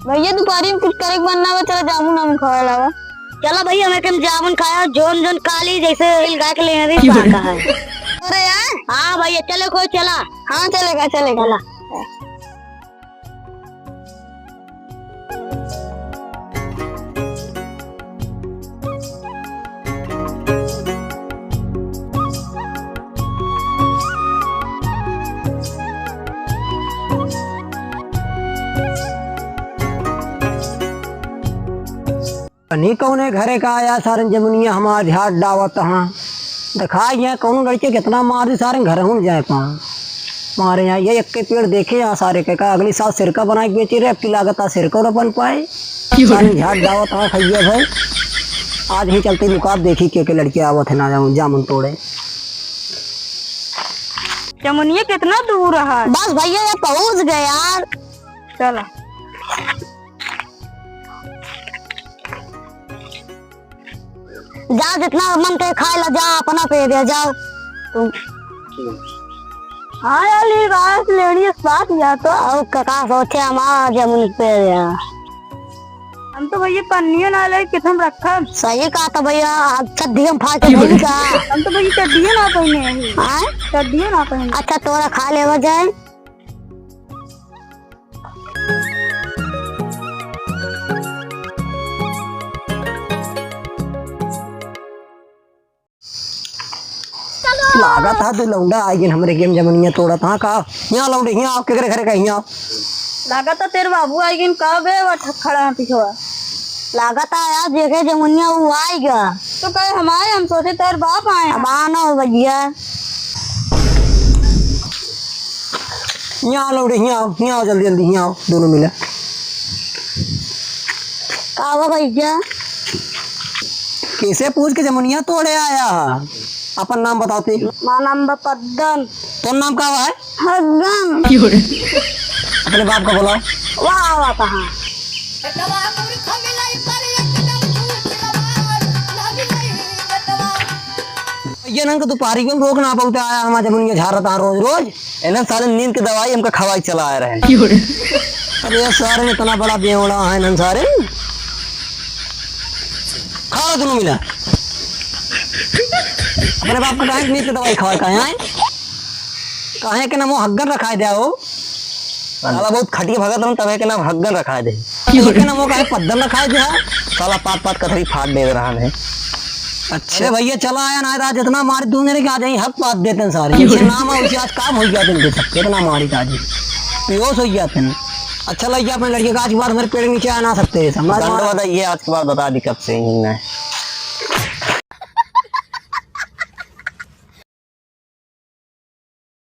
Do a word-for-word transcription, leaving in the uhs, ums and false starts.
भइया, दुपहरी में कुछ करे के मन ना बा, चला जामुन वामुन खावे लावा। चला भइया, हमें कम जामुन खाया, जोन जोन काली जैसे हिल गाय के लेने रही, पाका है। अरे यार। हाँ भइया, चलो कोई चला। हाँ, चलेगा, चलेगा। चला। पनी कौने घरे का आया, सारन जमुनिया हमार झाट डावत हाँ। देखा, ये कौनो लड़के कितना मार दी, सारन घर हूँ जाए पा। मारे यहाँ ये एक के पेड़ देखे यहाँ सारे के का, अगली साल सिरका बना के बेचे रहे, अब की लागत आ सिरका न बन पाए। सारन झाट डावत हाँ खैया भाई। आज ही चलते मुकाब देखी के, के लड़के आवत है ना जामुन, जामुन तोड़े। जमुनिया कितना दूर है? बस भइया, ये पहुँच गए यार। चला। जा, जितना मन के खाए ला, जा, अपना पे दे, जाओ तुम। हाँ यार, ये बात लेनी है, बात या तो। और का, का सोचे हमारा जमुन पे दे। हम तो भइया पन्नियों ना ले, कित हम रखब। सही कहा तो भइया, अब चड्डी हम फाड़ के नहीं का। हम तो भइया चड्डियों ना पहने हैं। आय? चड्डियों ना पहने। अच्छा, तोरा खा लेवा जाए। लागत है दो लौंडा आइ गइन हमरे गेम जमुनिया तोड़त। हाँ का? यहाँ लौंडे, यहाँ आओ, केकरे घरे का, यहाँ आओ। लागत है तेरे बाबू आइ गइन, का बे, वो ठक खड़ा है पिछवा। लागत है यार, देखे जमुनिया वो आइ गया। तो कहे हम आए, हम सोचे तेरे बाप आए हैं। अब आना हो भइया। यहाँ आओ लौंडे, यहाँ आओ, यहाँ आओ, जल्दी, जल्दी, यहाँ आओ, दोनों मिले। का हुआ भइया? कैसे पूछ के जमुनिया तोड़े आया है? अपन नाम बताओ ते। हमार नाम बा पद्दन। तोर नाम का हुआ है? हग्गन। अपने बाप का बोलाओ। वाह, वाह, कहाँ? ये नंग दुपहरी को रोक ना पाउते आया, हमार जमुनिया झारत आ रोज रोज। इन्हन सारे नींद के दवाई हमका खवाई चला आए रहे। अरे सारे इतना बड़ा बेवड़ा है इन्हन सारे। खा लो दोनों मिला। अपने बाप को काहे नींद के दवाई खवाए काहे आए? काहे के नाम वो हग्गन रखाए दे हो? साला बहुत खटिया भगत रहन, तबे के नाम हग्गन रखाए दे। तबे के नाम वो काहे पद्दन रखाए दे, हाँ? साला पात पात कथरी फाड़ दे रहा है। अच्छा। अरे भइया, चला आया ना, आज इतना मार दूंगे ना कि आज यहीं हक बात देते हैं सारे। जैसे नाम है, उसे आज काम हो गया इनके सब, इतना मारी का आज। बेहोश हो गया थे। अच्छा लग गया अपने लड़के का, आज के बाद हमारे पेड़ के नीचे आ ना सकते हैं, समझ में आ रहा है? ये आज के बाद बता दी कब से ही नहीं।